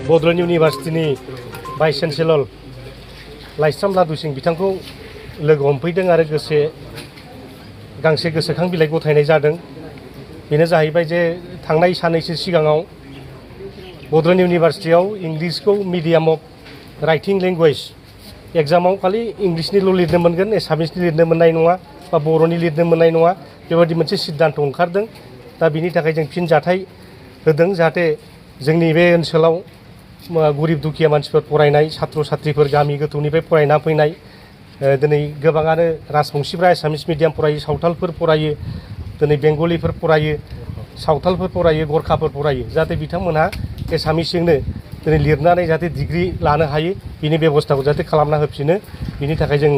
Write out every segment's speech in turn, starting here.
Bodo इउनिभार्सिटिनि vice chancellor Laishram लादु सिं बिथांखौ लोगो हमफैदों आरो गांसे गोसोखां बिलाइ गथायनाय जादों। बेनो जाहैबाय जे थांनाय साननैसो सिगाङाव Bodo इउनिभार्सिटियाव इंलिसखौ medium of writing language एग्जामाव खालि इंलिसनिल' लिरनो मोनगोन, एसामिसनि लिरनो मोननाय नङा बा बर'नि लिरनो मोननाय नङा, बेबायदि मोनसे सिद्धान्त ओंखारदों। दा बिनि थाखाय जों फिनजाथाय होदों जाहाथे जोंनि बे ओनसोलाव गरिब दुखिया मानसिफोर फरायनाय छात्र छात्रीफोर गामि गोथौनिफ्राय फरायना फैनाय दिनै गोबाङानो राजबंशिफ्रा एसामिस मिडियाम फरायो, सावथालफोर फरायो, दिनै बेंगलिफोर फरायो, सावथालफोर फरायो, गरखाफोर फरायो, जाहाथे बिथांमोनहा एसामिसजोंनो दिनै लिरनानै जाहाथे डिग्री लानो हायो बिनि बेबस्थाखौ जाहाथे खालामना होफिनो। बिनि थाखाय जों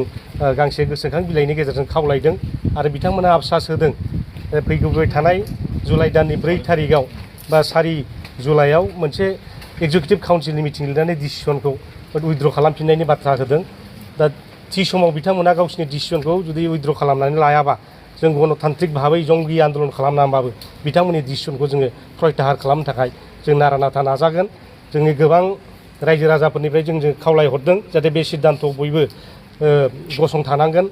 गांसे गोसोखां बिलाइनि गेजेरजों खावलायदों आरो बिथांमोना आफसास होदों फैगौबाय थानाय जुलाइ दाननि 4 थारिखआव बा 4 जुलाइआव मोनसे एक्जिकिउटिभ काउन्सिलनि मिटिं लिरनानै डिसिसनखौ उइथड्र खालामफिननायनि बाथ्रा होदों। दा थि समाव बिथांमोना गावसिनि डिसिसनखौ जुदि उइथड्र खालामनानै लायाबा जों गणतान्त्रिक भाबै जंगि आन्दलन खालामनानैबाबो बिथांमोननि डिसिसनखौ जोङो प्रत्याहार खालामनो थाखाय जों नारा नाथा नाजागोन। जोंनि गोबां रायजो राजाफोरनिफ्राय जों खावलायहरदों जाहाथे बे सिद्धान्तआव बयबो गसंथानांगोन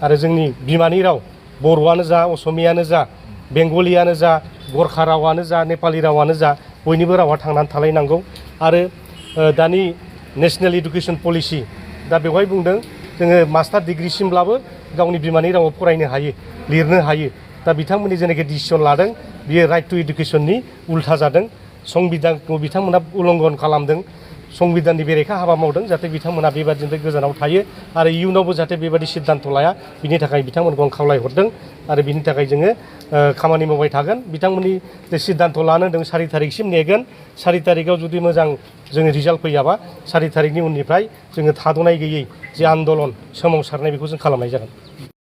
आरो जोंनि बिमानि राव बर'आनो जा, असमियानो जा, बेंगलियानो जा, गरखा रावानो जा, नेपालि रावानो जा, बयनिबो रावा थांनानै थालायनांगौ। आरो दानि नेशनेल इडुकेसन पलिसि दा बेवहाय बुंदों जोङो मास्टार डिग्रीसिमब्लाबो गावनि बिमानि रावाव फरायनो हायो, लिरनो हायो। दा बिथांमोननि जेनाखि डिसिसन लादों बियो राइट टु इडुकेसननि उल्था जादों। संबिधानखौ बिथांमोना उल्लंघन खालामदों, संबिधाननि बेरेखा हाबा मावदों। जाहाथे बिथांमोना बेबादिनिफ्राय गोजानाव थायो आरो इयुनावबो जाहाथे बेबादि सिद्धान्त लाया बिनि थाखाय बिथांमोनखौ आं खावलायहरदों आरो बिनि थाखाय जोङो खामानि मावबाय थागोन। बिथांमोननि जे सिद्धान्त लानो होदों 4 थारिखसिम नेगोन। 4 थारिखआव जुदि मोजां जोङो रिजाल्ट फैयाबा 4 थारिखनि उननिफ्राय जोङो थाद'नाय गैयै जे आन्दलन सोमावसारनाय बेखौ जों खालामनाय जागोन।